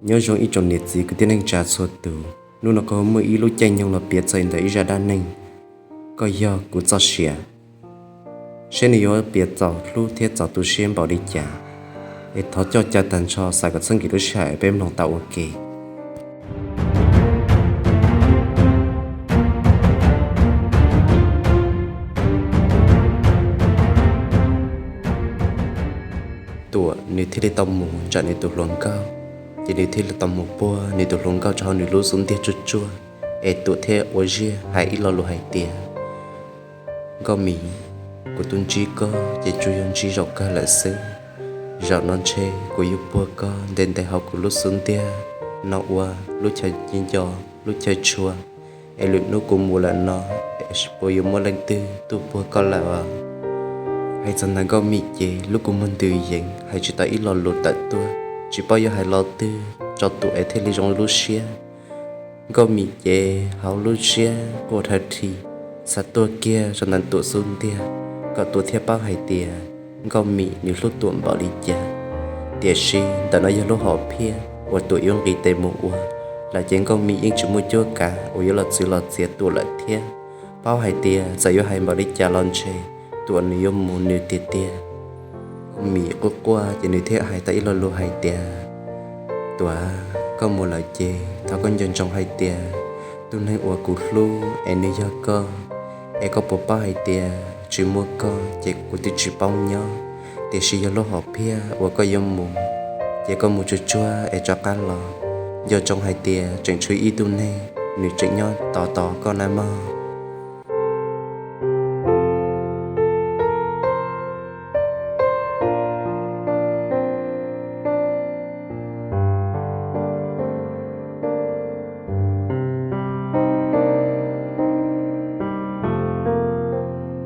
Nyob zoo ib tsoom niam txiv kwv tij neej tsa txhua tus, hnub no kuv muaj ib lub caij nyoog los piav txog ntawm ib zaj dab neeg, koj yog kuv txoj sia. Saib nws yuav piav txaus hlub thiab txaus tu siab npaum li cas, es thov coj caw tag nrho xav kom txhob nkim lub sij hawm peb mloog tau ua ke. Tuam nws thiaj li tau mus ntsib nws tus hluas nkauj, ces nws thiaj li tau mus puag nws tus hluas nkauj rau hauv nws lub xub ntiag tsuag tsuag, es Tuam thiaj ua ziag hais ib lo lus hais tias, Nkauj Mim, kuv twb ntsib koj ces tsuas yog ntsib zaum kawg lawm xwb. Zaum no ntshe kuv yuav puag koj ntev ntev hauv kuv lub xub ntiag no ua lub chaw nco, lub chaw tshua, es lwm hnub kuv mus lawm no, es puas yuav muaj leej twg tuaj puag koj lawm os? Hais txog ntawm Nkauj Mim ces lub kua muag ntws yees hais tsis tau ib lo lus tawm tuaj, tsis paub yuav hais lo twg rau Tuam es thiaj li zoo lub siab. Nkauj Mim ces hauv lub siab quaj dhawv dhi, xav tuaj kiag rau ntawm Tuam xub ntiag kom Tuam thiaj paub hais tias Nkauj Mim nws hlub Tuam npaum li cas. Tiam sis ntawm no yog lub hom phiaj uas Tuam yuav nqis tes mus ua lawm ces Nkauj Mim yeej tsis muaj cuab kav uas yuav los txwv los txiav Tuam lawm thiab. Paub hais tias txawm yuav hais npaum li cas los ntshe Tuam nws yuav mus nws tiag tiag. Nkauj Mim quaj quaj ces nws thiaj hais tau ib lo lus hais tias, Tuam, koj mus lawm ces thov koj nco ntsoov hais tias tus neeg uas kuv hlub es nws yog koj, es koj puas paub hais tias tsis muaj koj ces kuv twb tsis paub nyob. Tiam sis yog lub hom phiaj uas koj yuav mus, ces koj mus tsuag tsuag es rov qab los. Nco ntsoov hais tias tseem tshuav ib tug neeg nws tseem nyob tos tos koj na mog.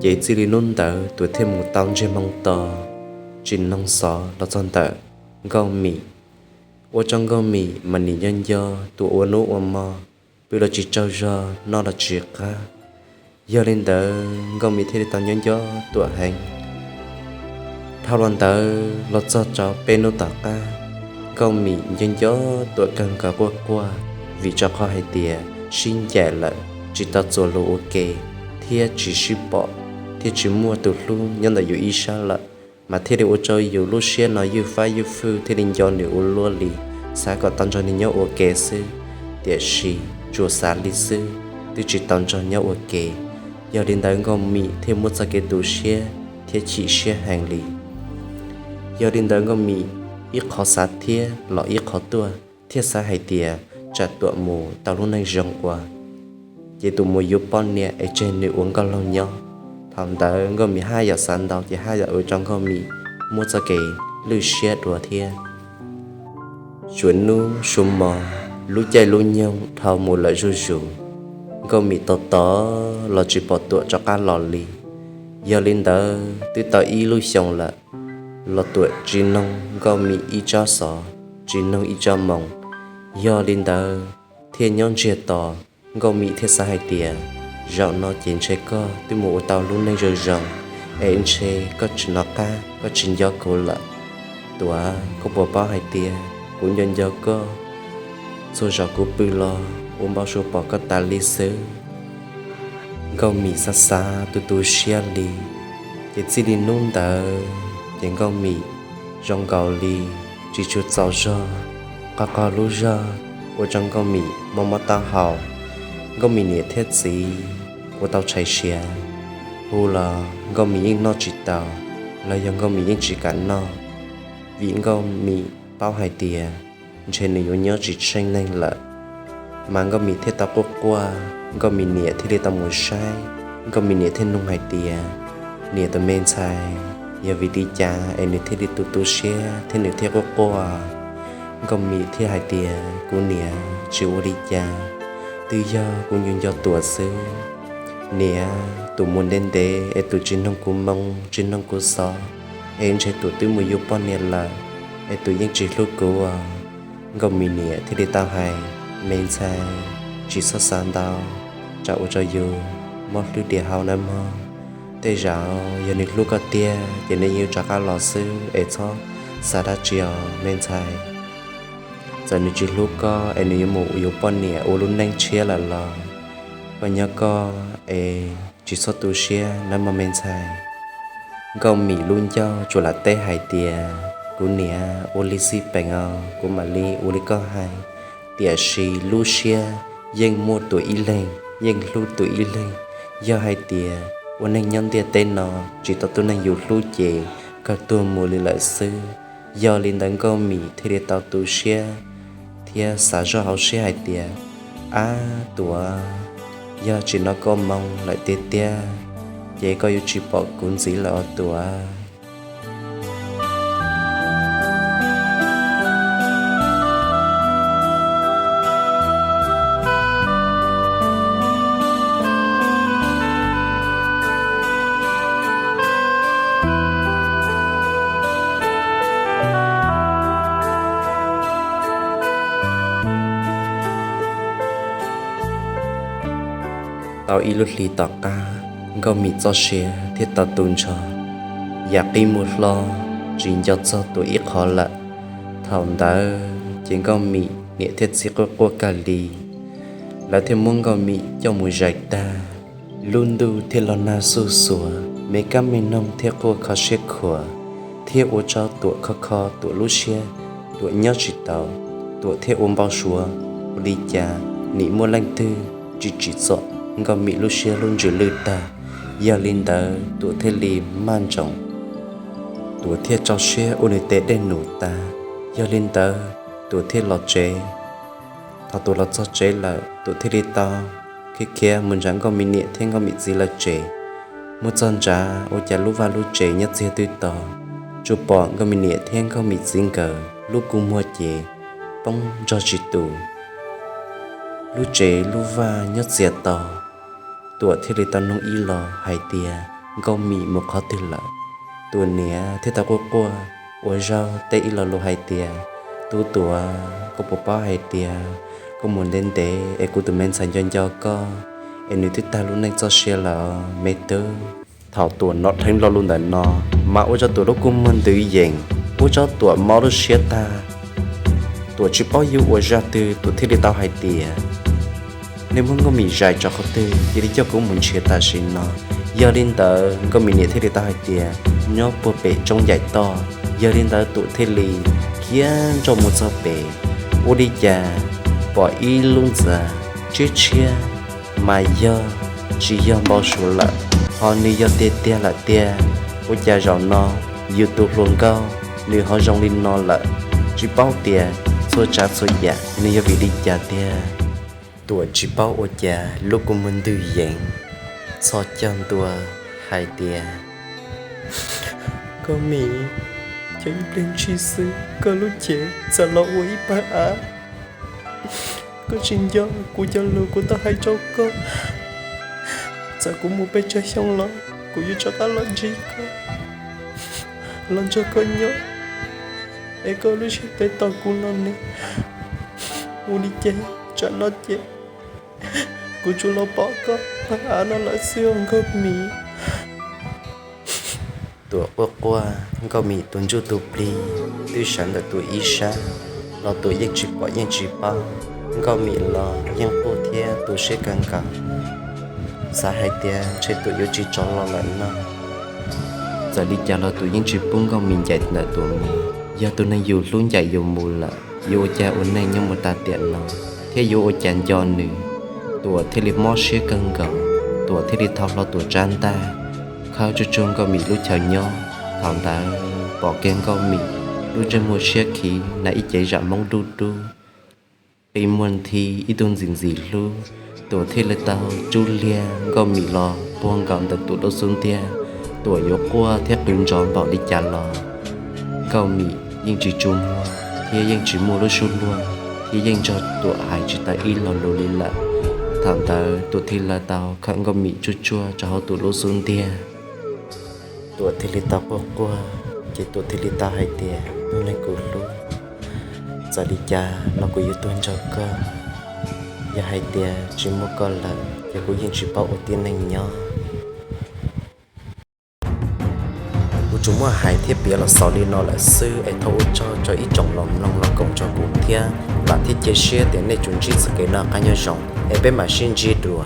Ces txij li hnub ntawd Tuam thiaj mus tau ntsiag moo to, tsis noog xov los txog ntawm Nkauj Mim. Ua rau Nkauj Mim mas nim nco nco Tuam ua hnub ua hmo, pw los tsis tsaug zog, noj los tsis qab. Yog li ntawd Nkauj Mim thiaj li tau nco nco Tuam heev. Dhau los ntawd los txog rau peb hnub tom qab, Nkauj Mim nco nco Tuam kawg nkaus quaj quaj, vim rau qhov hais tias sib ncaim lawm tsis tau txuas lus ua ke, thiab tsis sib pom, thiab tsis muaj tus hlub nyob ntawm yus ib sab lawm, mas thiaj li ua rau yus lub siab no ywj fab ywj fwj thiaj li nco nws ua luaj li, xav kom tau nrog nws nyob ua ke xwb. Tiam sis tsuas xav li xwb, twb tsis tau nrog nyob ua ke. Yog li ntawd Nkauj Mim thiaj muaj txoj kev tu siab thiab chim siab heev li. Yog li ntawd Nkauj Mim ib qho xav thiab los ib qho tuaj, thiaj xav hais tias tsam Tuam mus tau lub neej zoo ua, ces Tuam mus yuav poj niam es tseg nws ua nkauj laug nyob. Thaum ntawd Nkauj Mim haj yam xav ntau ces haj yam ua rau Nkauj Mim muaj txoj kev lwj siab dua thiab. Suav hnub suav hmo, lub caij lub nyoog dhau mus lawm zuj zus, Nkauj Mim tos tos los tsis pom Tuam rov qab los li. Yog li ntawd twb tau ib lub xyoos lawm los Tuam tsis noog Nkauj Mim ib tsab xov, tsis noog ib tsab moo. Yog li ntawd thiaj nyob ntsiag to, Nkauj Mim thiaj xav hais tias, zaum no ces ntshe koj twb mus ua tau lub neej zoo zoo, es ntshe koj tsis nov qab, koj tsis nco kuv lawm. Tuam, koj puas paub hais tias kuv nco nco koj, txhua zaus kuv pw los ua npau suav pom koj tas li xwb. Nkauj Mim xav xav tu tu siab li, ces txij li hnub ntawd ces Nkauj Mim zoo nkaus li tsis tshua txaus zog, qog qog lub zog, ua rau Nkauj Mim mob mob taub hau. Nkauj Mim niam thiab txiv ua tau tshais siav, hu los Nkauj Mim yeej noj tsis tau, los yog Nkauj Mim yeej tsis kam noj, vim Nkauj Mim paub hais tias ntshe nws yuav nyob tsis tsheej neeg lawm. Mas Nkauj Mim thiaj tau quaj quaj, Nkauj Mim niam thiaj li tau mus saib. Nkauj Mim niam thiaj nug hais tias, niam tus me ntxhais, yog vim li cas es nws thiaj li tu tu siab thiab nws thiaj quaj quaj? Nkauj Mim thiaj hais tias, kuv niam, tsis ua li cas, twb yog kuv nco nco Tuam xwb. Niam, Tuam mus ntev ntev es Tuam tsis noog kuv moo tsis noog kuv xov, es ntshe Tuam twb mus yuav poj niam lawm, es Tuam yeej tsis hlub kuv. Nkauj Mim niam thiaj li tau hais, me ntxhais, tsis txhob xav ntau, tsam ua rau yus mob hlwb diam hau nawb mog. Tej zaum yog nws hlub koj tiag ces nws yeej yuav rov qab los xwb, es txhob xav dab tsi os me ntxhais. txawm nws tsis hlub koj es nws yuav mus yuav poj niam ua lub neej tshiab lawm los koj nyob koj es tsis txhob tu siab nawb mog me ntxhais. Nkauj Mim lub ncauj tsuas lam teb hais tias, kuv niam, ua li xij peem os, kuv mam li ua li koj hais. Tiam sis lub siab yeej muaj tus ib leeg, yeej hlub tus ib leeg. Yog hais tias ua neeg nyob ntiaj teb no tsis tau tus neeg yus hlub ces kawg tuag mus li lawm xwb. Yog li ntawd Nkauj Mim thiaj li tau tu siab thiab xav zoj hauv siab hais tias, ab Tuam, yog tsis nov koj moo lawm tiag tiag ces koj yuav tsis pom kuv ntxiv lawm os Tuam. Tau ib lub hlis tom qab, Nkauj Mim txoj sia thiaj tau tu nrho, yam qi muag hlo, tsis nco txog Tuam ib qho lawm. Thaum ntawd ces Nkauj Mim niam thiab txiv quaj quaj kawg li. Lawv thiaj muab Nkauj Mim coj mus zais tag. Lub ntuj thiaj los nag xuj xuav, me kab me noog thiaj quaj kho siab khuav, thiab ua rau Tuam kho kho Tuam lub siab. Tuam nyob tsis tau, Tuam thiaj ua npau suav, ua li cas nim muaj leej twg tsis tsim txom Nkauj Mim lub siab lub ntsws lwj tag. Yog li ntawd Tuam thiaj li maj nroos, Tuam thiaj rau siab ua nws tes dej num tas. Yog li ntawd Tuam thiaj los tsev. Thaum Tuam los txog tsev lawm, Tuam thiaj li tau khiav khiav mus nram Nkauj Mim niam thiab Nkauj Mim txiv lawv tsev. Mus txog nrad ua cas lub vaj lub tsev nyob txiag twb to, tsuas pom Nkauj Mim niam thiab Nkauj Mim txiv nkawd lub kua muag ces poob nrog tsis tus, lub tsev lub vaj nyob txias to. Tuam thiaj li tau nug ib los hais tias, Nkauj Mim mus qhov twg lawm? Tuam niam thiaj tau quaj quaj ua zaug teb ib lo lus hais tias, Tub Tuam, koj puas paub hais tias koj mus ntev ntev es kuv tus me ntxhais nco nco koj, es nws twb tag lub neej txoj sia lawm me tub. Thaum Tuam hnov dheev lo lus ntawm no, mas ua rau Tuam lub kua muag ntws yees, ua rau Tuam mob lub siab tag. Tuam tsis paub yuav ua zaj twg, Tuam thiaj li tau hais tias, Nej muab Nkauj Mim zais tso qhov twg, cia li coj kuv mus nrhiav tam sim no. Yog li ntawd Nkauj Mim niam thiaj li tau hais tias, Nyob puag pem roob ncaim toj. Yog li ntawd Tuam thiaj li khiav nroj mus txog pem, ua li cas pom ib lub ntxa tshiab tshiab, mas yog tsis yog npau suav lawm, ho nws yog tiag tiag lawm tiag. Ua cas zaum no yus tus hluas nkauj nws ho zoo li no lawm? Tsis paub tias txhua tsav txhua yam nws yog vim li cas tiag. Tuam tsis paub ua cas lub kua muag ntws yees, txhos caug ntua hais tias, Nkauj Mim, cov ib pliag ntshis xwb koj lub cev txawm los ua ib pawg av. Koj tsis nco kuv cov lus kuv tau hais rau koj, txawm kuv mus pes tsawg xyoo los kuv yuav rov qab los ntsib koj, los nrog koj nyob, es koj lub siab pem tos kuv no ne. Ua li ces tsam no ces kuv tsuas los pom koj pawg av no lawm xwb os Nkauj Mim. Tuam quaj quaj, Nkauj Mim tus ntsuj tus plig twb sawv ntawm Tuam ib sab, los Tuam yeej tsis pom yeej tsis paub. Nkauj Mim los yeej quaj thiab tu siab kawg nkaus, xav hais tias ntshe Tuam yuav tsis rov los lawm no. Txawm li cas los Tuam yeej tsis pub Nkauj Mim ncaim ntawm Tuam mus. Yog tus neeg yus hlub ncaim yus mus lawm, yuav ua cas ua neej nyob mus tas tiam no, thiab yuav ua cas nco nws. Tuam thiaj li mob siab kawg nkaus, Tuam thiaj li thau hlo Tuam rab ntaj, khawb tsuag tsuag Nkauj Mim lub chaw nyob. Thaum ntawd pom kiag Nkauj Mim lub ntsej muag siab khiv na ib cev zam Hmoob dub dub, qi muag nthi ib tug ntxim ntxim hlub. Tuam thiaj li tau rub liag Nkauj Mim los puag nkaus ntawm Tuam lub xub ntiag. Tuam yuav quaj thiab qw nrov npaum li cas los Nkauj Mim yeej tsis tsu muag thiab yeej tsis muaj lub suab luag, thiab yeej nrog Tuam hais tsis tau ib lo lus li lawm. Thaum ntawd Tuam thiaj li tau khawm Nkauj Mim tsuag tsuag rau hauv Tuam lub xub ntiag. Tuam thiaj li tau quaj quaj, ces Tuam thiaj li tau hais tias, Tus neeg kuv hlub, txawm li cas los kuv yuav tuag nrog koj. Yog hais tias tsis muaj koj lawm ces kuv yeej tsis paub ua tib neeg nyob. Kuv Tsuas muaj hais thiab piav los xaus li no lawm xwb es thov ua tsaug rau ib tsoom los mloog los koom nrog kuv thiab. Vam thiab cia siab tias nej tsuas ntsib txoj kev noj qab nyob zoo es peb mam sib ntsib dua.